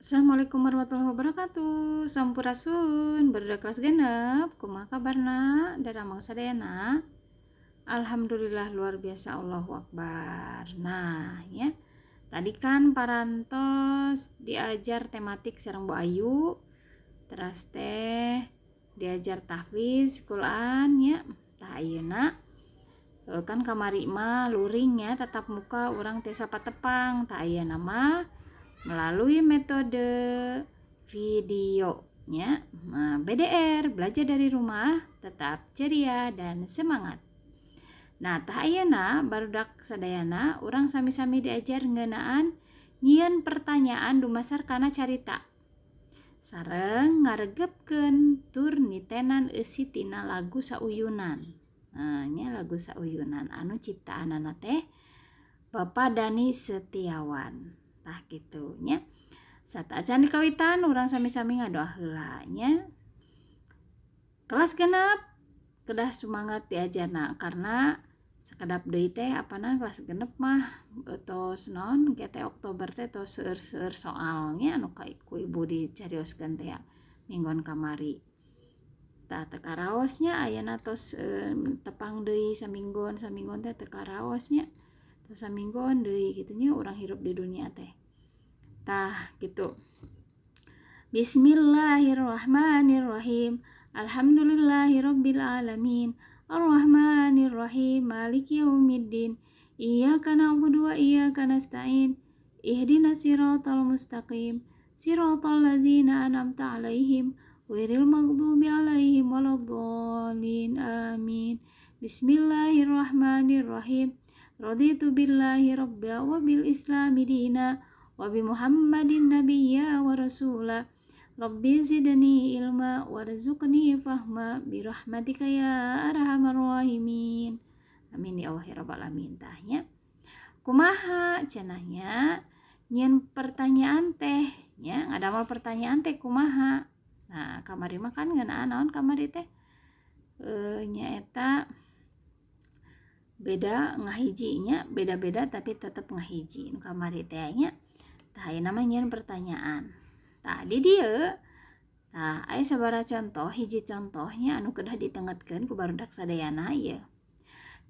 Assalamualaikum warahmatullahi wabarakatuh. Sampurasun, barudak kelas 6. Kumaha kabarna? Daramang sadayana? Alhamdulillah, luar biasa, Allahu Akbar. Nah ya, tadi kan parantos diajar tematik sareng Bu Ayu. Terus teh diajar tahfiz Quran ya. Tah, ayeuna kan kamari mah luring ya, tatap muka, urang teh patepang. Tah, ayeuna mah melalui metode video ya. Nah, BDR, belajar dari rumah tetap ceria dan semangat. Nah, tah, ayeuna barudak sadayana urang sami-sami diajar ngeunaan nyieun pertanyaan dumasar kana carita sareng ngaregepkeun tur nitenan eusi tina lagu Sauyunan. Nah, nya, lagu Sauyunan anu ciptaanana teh Bapak Dani Setiawan. Tah, kitu nya. Sateuacan dikawitan, urang sami-sami ngadoa heula nya. Kelas 6 kedah semangat diajarna karena sakedap deui teh apanan kelas 6 mah tos naon teh, Oktober teh tos seueur-seueur soalnya anu ku ibu dicarioskeun teh ya minggon kamari. Tah, teu karaos nya, ayeuna tos tepang deui saminggon, saminggon teh teu karaos nya, tos saminggon deui kitu nya urang hirup di dunia teh. Tah, gitu. Bismillahirrahmanirrahim. Alhamdulillahirabbil alamin. Arrahmanirrahim. Maliki yaumiddin. Iyyaka na'budu wa iyyaka nasta'in. Ihdinas siratal mustaqim. Siratal ladzina an'amta 'alaihim ghairil maghdubi 'alaihim waladdallin. Amin. Bismillahirrahmanirrahim. Raditu billahi rabba wa bil islami dina wa bi Muhammadin nabiyya wa rasula. Rabbi zidni ilma warzuqni fahma bi rahmatika ya arhamar rahimin. Amin ya Allah ya rabbal alamin. Tah nya. Kumaha cenah nya nyieun pertanyaan teh nya, ngadamel pertanyaan teh kumaha? Nah, kamari mah kan ngeunaan naon kamari teh? Nyaeta beda ngahiji nya, beda-beda tapi tetep ngahiji nu kamari teh nya. Tah, ayeuna mah nyieun pertanyaan. Tah, di dieu tah aya sabaraha contoh, hiji contohnya anu kedah ditengetkeun ku barudak sadayana ieu.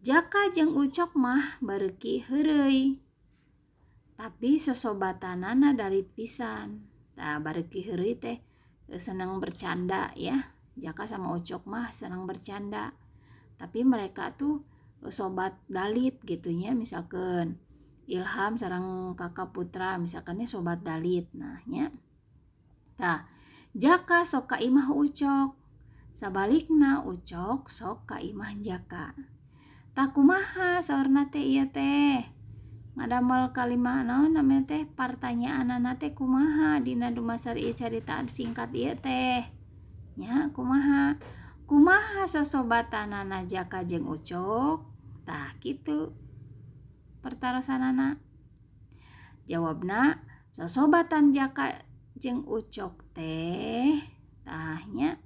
Jaka jeung Ucok mah bareuki heureuy, tapi sosobatanana dalit pisan. Tah, bareuki heureuy teh senang bercanda ya. Jaka sama Ucok mah senang bercanda. Tapi mereka tuh sobat dalit gitu nya, misalkan Ilham sareng Kakak Putra misalkan sobat dalit, nah nya. Tah, Jaka sok ka imah Ucok. Sabalikna Ucok sok ka imah Jaka. Tah, kumaha saurna teh ieu teh? Ngadamel kalimat naon namanya teh, pertanyaanana teh kumaha dina dumasar ieu carita singkat ieu teh? Nya, kumaha? Kumaha sosobatanana Jaka jeung Ucok? Tah, kitu pertarosanana. Jawabna, sosobatan Jaka jeung Ucok teh, tah nya,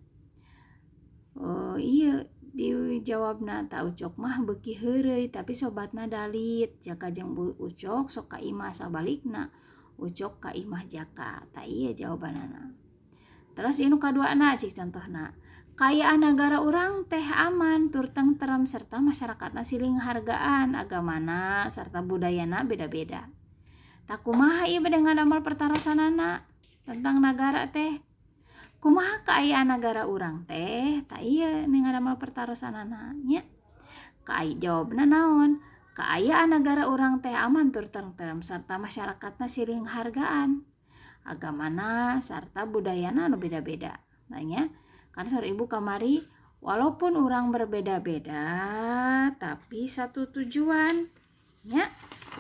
oh iya, dijawabna tah, Ucok mah beuki heureuy tapi sobatna dalit. Jaka jeung Ucok sok ka imah, sabalikna Ucok ka imah Jaka. Tah, ieu jawabanana. Terus ieu nu kaduana, cik contohna. Kaayaan nagara urang teh aman tur tentrem serta masyarakatna silih ngahargaan agamana serta budayana beda-beda. Tah, kumaha ieu bade ngadamel pertarosanana tentang nagara teh? Kumaha kaayaan nagara urang teh? Tah, ieu ngadamel pertarosanana nya. Kaay jawabna naon? Kaayaan nagara urang teh aman tur tentrem serta masyarakatna silih ngahargaan agamana serta budayana anu beda-beda. Nah nya, kan saur ibu kamari, walaupun orang berbeda-beda tapi satu tujuan nya.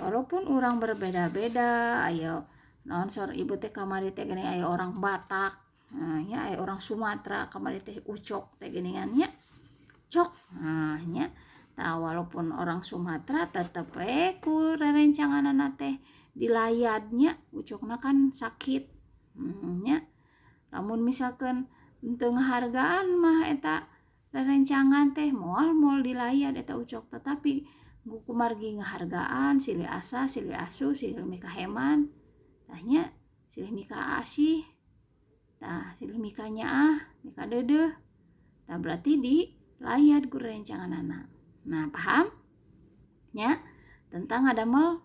Walaupun orang berbeda-beda, ayo naon saur ibu teh kamari teh gini, aya orang Batak, nah, nya, aya orang Sumatera kamari teh, Ucok teh geuningan nya, cok, nah nya. Tah, walaupun orang Sumatera tetep we ku rerencanganana teh dilayad nya. Ucokna kan sakit nya. Lamun misalkan teu ngahargaan mah eta rerencangan teh moal moal dilayad eta Ucok, tetapi kumargi ngahargaan, silih asah, silih asuh, silih mikaheman, tah nya. Silih mika asih, tah silih mika nyaah, mika deudeuh. Tah berarti dilayat ku rerencanganana. Nah, paham? Nya, tentang ngadamel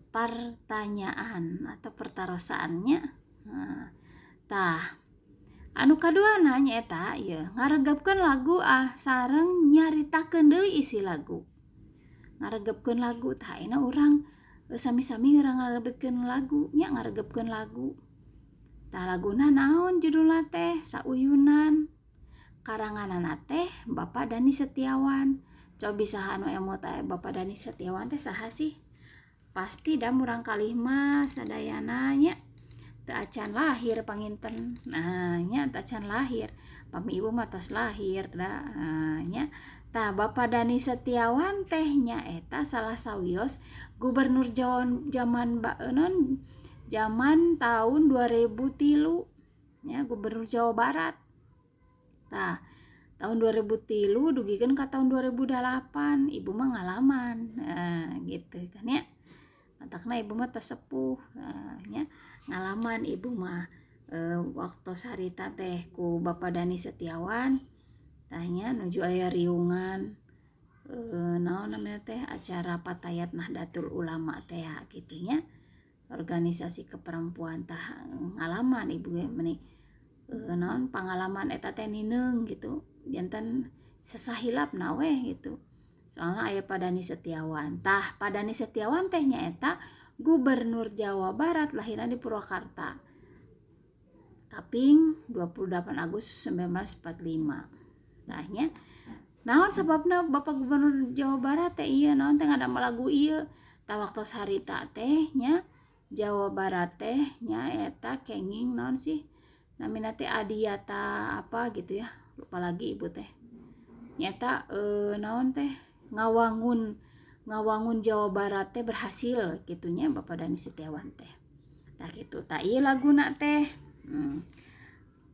pertanyaan atau pertarosannya. Nah, tah anu kaduana nyaeta ieu ngaregepkeun lagu sareng nyaritakeun deui isi lagu. Ngaregepkeun lagu, tah ayeuna urang sami-sami ngaregepkeun lagu nya, ngaregepkeun lagu. Tah laguna naon judulna teh? Sauyunan. Karanganana teh Bapak Dani Setiawan. Cobi saha anu emot Bapak Dani Setiawan teh saha sih? Pasti da murang kalih mah sadayana nya teu acan lahir panginten. Nah, nya teu acan lahir. Pami ibu mah tos lahir da. Nah, nya. Tah Bapak Dani Setiawan teh nyaeta salah sawios gubernur Jawa zaman non zaman tahun 2003 nya, gubernur Jawa Barat. Tah tahun 2003 dugikeun ka tahun 2008 ibu mah ngalaman. Nah, gitu kan ya. Matakna ibu mah tos sepuh. Nah, nya ngalaman ibu mah waktu harita teh ku Bapak Dani Setiawan, tah nya nuju aya riungan naon namanya teh, acara Fatayat Nahdlatul Ulama teh kitu nya, organisasi keperempuan. Tah ngalaman ibu ge meuni naon pangalaman eta teh nineung gitu, janten sesahilapna weh gitu. Soalna aya Pak Dani Setiawan. Tah Pak Dani Setiawan teh nyaeta gubernur Jawa Barat, lahirna di Purwakarta. Kaping 28 Agustus 1945. Tah nya naon sababna Bapak Gubernur Jawa Barat teh ieu naon teh ngadamel lagu ieu? Tah waktu harita teh nya Jawa Barat teh nyaeta kenging naon sih namina teh, Adiata apa gitu ya, lupa lagi ibu teh. Nyaeta naon teh, ngawangun ngawangun Jawa Barat teh berhasil gitunya Bapak Dani Setiawan teh. Tah kitu. Tah ieu laguna teh.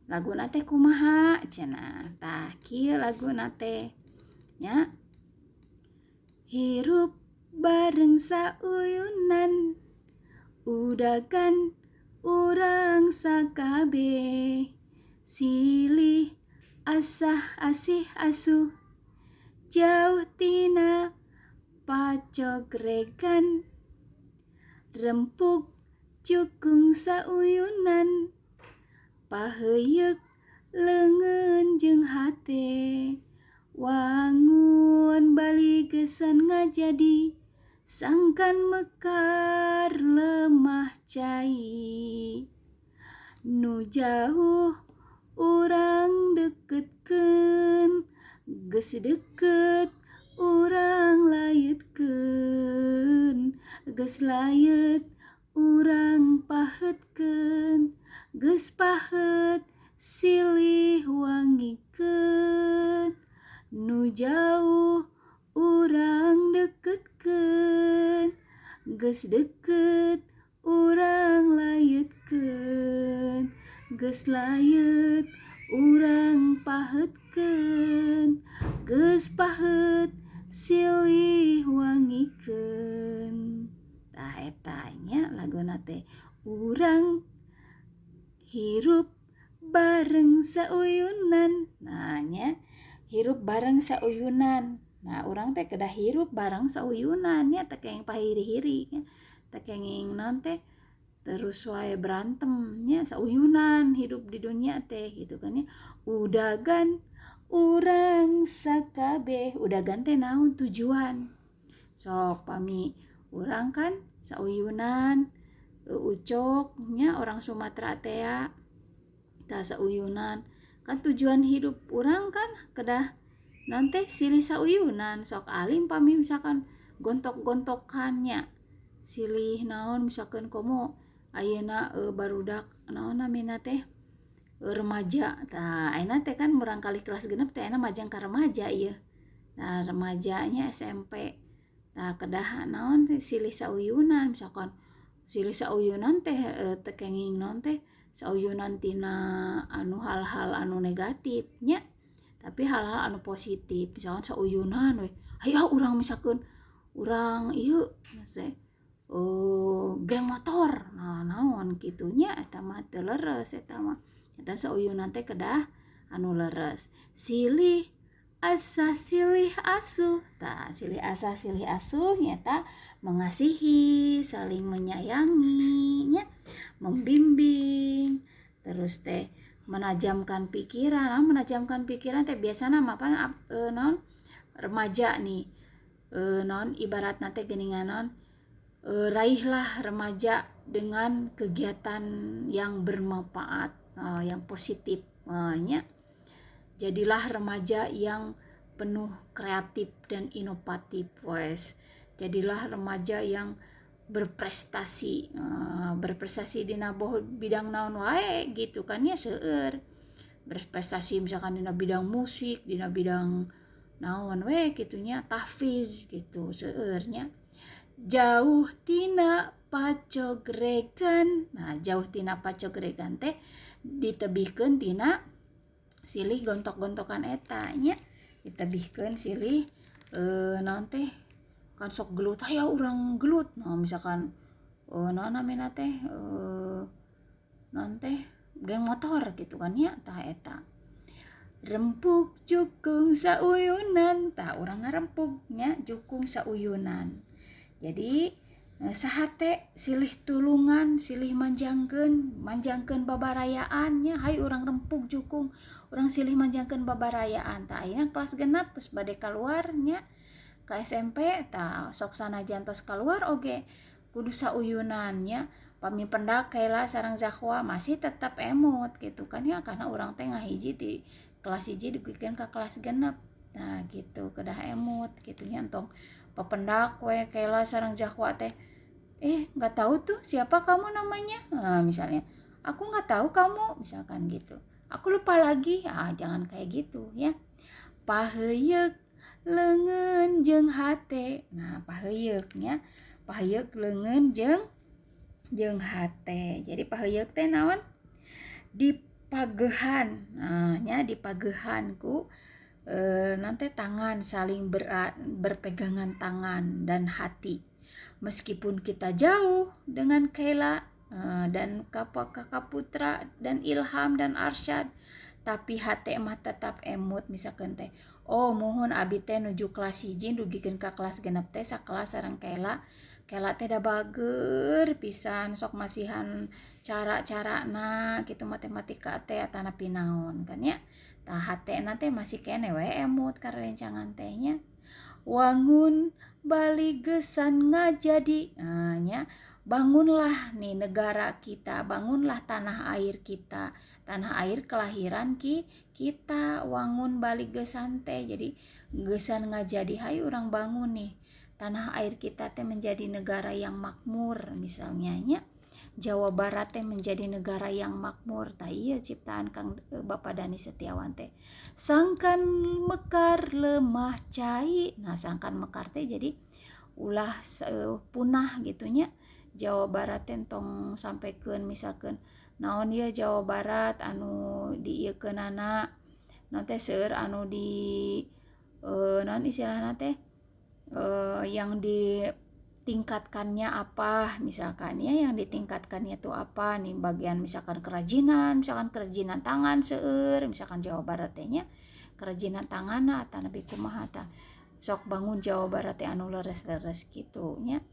Laguna teh kumaha cenah? Tah kieu laguna teh nya. Hirup bareng sauyunan, udagan urang sakabeh, silih asah asih asuh, jauh tina pacogregan, rempug jukung sauyunan, paheuyeuk leungeun jeung hate, wangun baligesan ngajadi sangkan mekar lemah cai. Nu jauh urang deketkeun, geus deukeut urang layeutkeun, geus layeut urang paheutkeun, geus paheut silih wangikeun. Nu jauh urang deketkeun, geus deukeut urang layeutkeun, geus layeut urang paheutkeun, geus paheut silih wangikeun. Tah eta nya laguna teh, urang hirup bareng sauyunan. Nah nya, hirup bareng sauyunan. Nah, urang teh kedah hirup bareng sauyunan nya, teu kenging pahiri-hiri nya, teu kenging naon teh terus wae berantem nya, sauyunan hidup di dunia teh gitu kan ya. Udagan urang sakabeh. Udagan teh naon? Tujuan. Sok pami urang kan sauyunan, ucok nya orang Sumatera teh ya. Tah sauyunan kan tujuan hidup urang kan kedah nanti silih sauyunan. Sok alim pami misalkan gontok-gontokan nya, silih naon, misalkan komo ayeuna barudak naon namina teh, remaja. Tah ayeuna teh kan murangkalih kelas 6 teh ayeuna majeng ka remaja ieu. Nah, remajanya SMP. Tah kedah naon teh silih sauyunan, misalkan silih sauyunan teh teu kenging naon teh sauyunan tina anu hal-hal anu negatif nya, tapi hal-hal anu positif. Misalkan sauyunan we, hayu urang misalkan urang ieu geng motor. Nah, naon kitu nya eta mah teu leres eta mah. Eta sauyunan teh kedah anu leres. Silih asah silih asuh. Tah, silih asah silih asuh nyata mengasihi, saling menyayangi nya, membimbing, terus teh menajamkan pikiran. Nah, menajamkan pikiran teh biasana mah pan naon remaja nih, naon ibaratna teh geuningan naon, raihlah remaja dengan kegiatan yang bermanfaat, yang positif, nya. Jadilah remaja yang penuh kreatif dan inovatif, wes. Jadilah remaja yang berprestasi, berprestasi dina bidang naon wae gitu kan ya, seueur. Berprestasi misalkan dina bidang musik, dina bidang naon we gitunya, tahfiz gitu seueurnya. Jauh tina pacogregan. Nah, jauh tina pacogregan teh ditebihkeun tina silih gontok-gontokan eta nya, ditebihkeun silih naon teh kan sok gelut, aya urang gelut. Nah, misalkan naon namina teh naon teh geng motor gitu kan nya, tah eta. Rempuk jukung sauyunan, tah urang ngarempuk nya jukung sauyunan. Jadi sahate silih tulungan, silih manjangkeun, manjangkeun babarayaan nya, hayu urang rempuk jukung, urang silih manjangkeun babarayaan. Tah ayeuna kelas genap terus bade kaluar nya ka SMP, tah sok sanajan tos kaluar oge kudu sauyunan nya. Pami pendak Kayla sareng Zahwa masih tetap emut gitu kan ya, karena urang teh ngahiji di kelas 1 dugikeun ka kelas genep. Nah gitu, kedah emut gitu nya, entong papendak we Kayla sareng Zahwa teh nggak tahu tuh siapa kamu namanya. Nah, misalnya aku nggak tahu kamu misalkan gitu, aku lupa lagi. Ah, jangan kayak gitu ya. Paheuyeuk leungeun jeung hate. Nah, paheuyeuk nya, paheuyeuk leungeun jeung hate. Jadi paheuyeuk teh naon? Dipagehan. Nah, nya dipagehan ku nanti tangan saling berpegangan tangan dan hati. Meskipun kita jauh dengan Kayla dan kakak Putra dan Ilham dan Arsyad, tapi hati mah tetap emut. Misalkan teh, oh mohon abi teh nuju kelas 1 dugikeun ka kelas genep teh sakelas sareng Kayla. Kayla teh da bager pisan, sok masihan cara-carana gitu matematika teh atanapi naon kan ya. Tah hatena teh masih keneh we emut ka rencangan teh nya. Wangun baligesan ngajadi. Nah, nya bangunlah nih negara kita, bangunlah tanah air kita, tanah air kelahiran kita, wangun baligesan teh. Jadi gesan ngajadi, hayu urang bangun nih tanah air kita teh menjadi negara yang makmur misalnya nya. Jawa Barat teh menjadi negara yang makmur. Tah ieu ciptaan Kang Bapak Dani Setiawan teh. Sangkan mekar lemah cai. Nah, sangkan mekar teh jadi ulah punah gitunya. Jawa Barat teh tong sampaikan misalkan naon ieu Jawa Barat anu diieukeunana, naon teh seueur anu di naon istilahna teh yang ditingkatkannya apa misalkan ya, yang ditingkatkannya tuh apa nih bagian misalkan kerajinan, misalkan kerajinan tangan seueur misalkan Jawa Barat teh nya kerajinan tangan atanapi kumaha tah. Sok bangun Jawa Barat teh anu leres-leres kitu nya.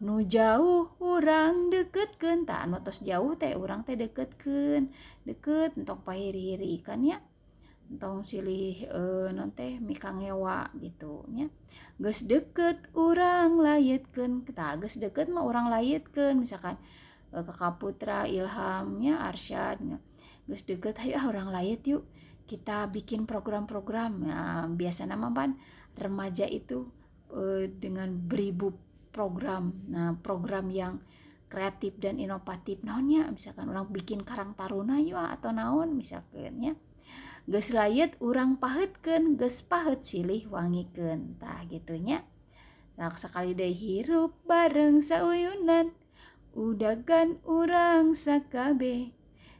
Nu jauh urang deketkeun, tah anu tos jauh teh urang teh deketkeun, deket entong pahiri-hiri kan nya, entong silih non teh mikangewa gitu nya. Geus deket urang layeutkeun, tah geus deket mah urang layeutkeun misalkan Kakak Putra, Ilhamnya, Arsyad nya. Geus deket hayu ah urang layet yuk, kita bikin program-program. Nah, biasana mah pan remaja itu dengan beribu program. Nah, program yang kreatif dan inovatif naonnya, misalkan orang bikin karang taruna yuk atau naon misalkan nya. Geus layet urang paheutkeun, geus paheut silih wangikeun. Tah gitu nya. Nah, sakali deui hirup bareng sauyunan, udagan urang sakabeh,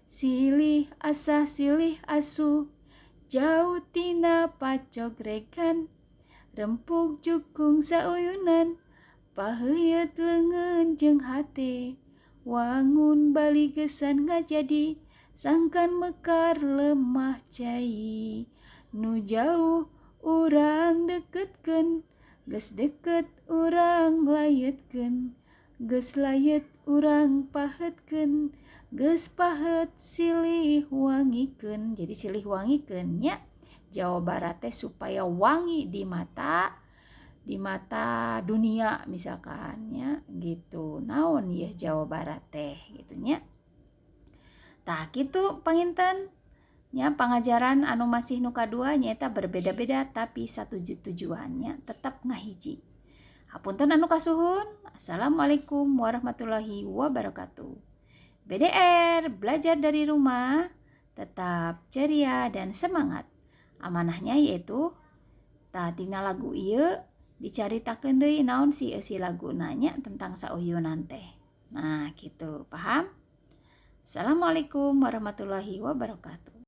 silih asah silih asuh, jauh tina pacogregan, rempug jukung sauyunan, Paheuyet leungeun jeung hate, wangun baligesan ngajadi sangkan mekar lemah cai. Nu jauh urang deketkeun, geus deket urang layetkeun, geus layet urang pahetkeun, geus pahet silih wangikeun. Jadi silih wangikeun nya. Jawa Barat teh supaya wangi di mata dunia misalkan ya gitu. Naon ya Jawa Barat teh gitu nya. Tah, kitu panginten nya pangajaran anu masih nu kadua, nyaeta berbeda-beda tapi satu tujuannya, tetap ngahiji. Hapunten anu kasuhun. Assalamualaikum warahmatullahi wabarakatuh. BDR, belajar dari rumah, tetap ceria dan semangat. Amanahnya yaitu tah, tina lagu ieu dicaritakeun deui naon si eusi laguna nya tentang sauyunan teh. Nah, gitu, paham? Assalamualaikum warahmatullahi wabarakatuh.